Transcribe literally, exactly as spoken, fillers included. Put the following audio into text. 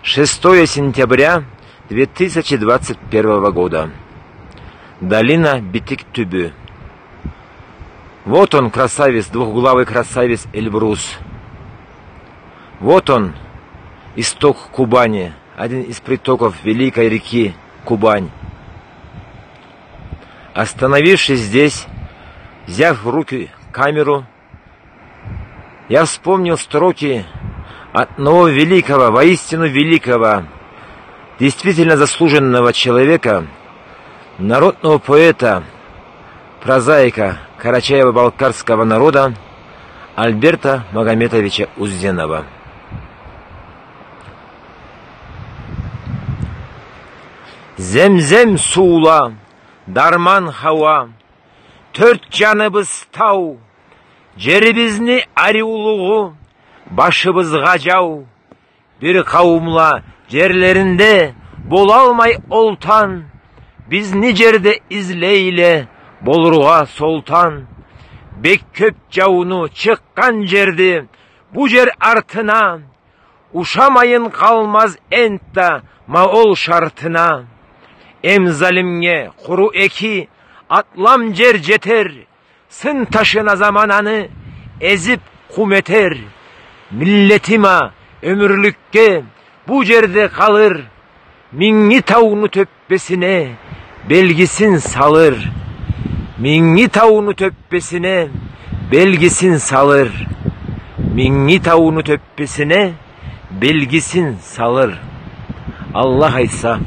Шестое сентября две тысячи двадцать первого года. Долина Битик-Тюбю. Вот он, красавец, двухглавый красавец Эльбрус. Вот он, исток Кубани, один из притоков великой реки Кубань. Остановившись здесь, взяв в руки камеру, я вспомнил строки одного великого, воистину великого, действительно заслуженного человека, народного поэта, прозаика карачаево-балкарского народа Альберта Магометовича Узденова. Земзем суула, дарман хауа, тёрт джаныбыз тау, джерибизни ариулугъу башыбызгъа джау. Бир къауумла джерлеринде болалмай олтан, бизни джерде излейле болургъа солтан. Бек кёп джауну чыкъгъан джерди бу джер артына, ушамайын къалмаз энтда ма ол шартына. Эм залимге къуру эки атлам джер джетер, сын ташына замананы эзип къум этер. Миллетим а ёмюрлюкге бу джерде къалыр, Минги тауну тёппесине белгисин салыр. Минги тауну тёппесине белгисин салыр. Минги тауну тёппесине белгисин салыр. Аллах айтса.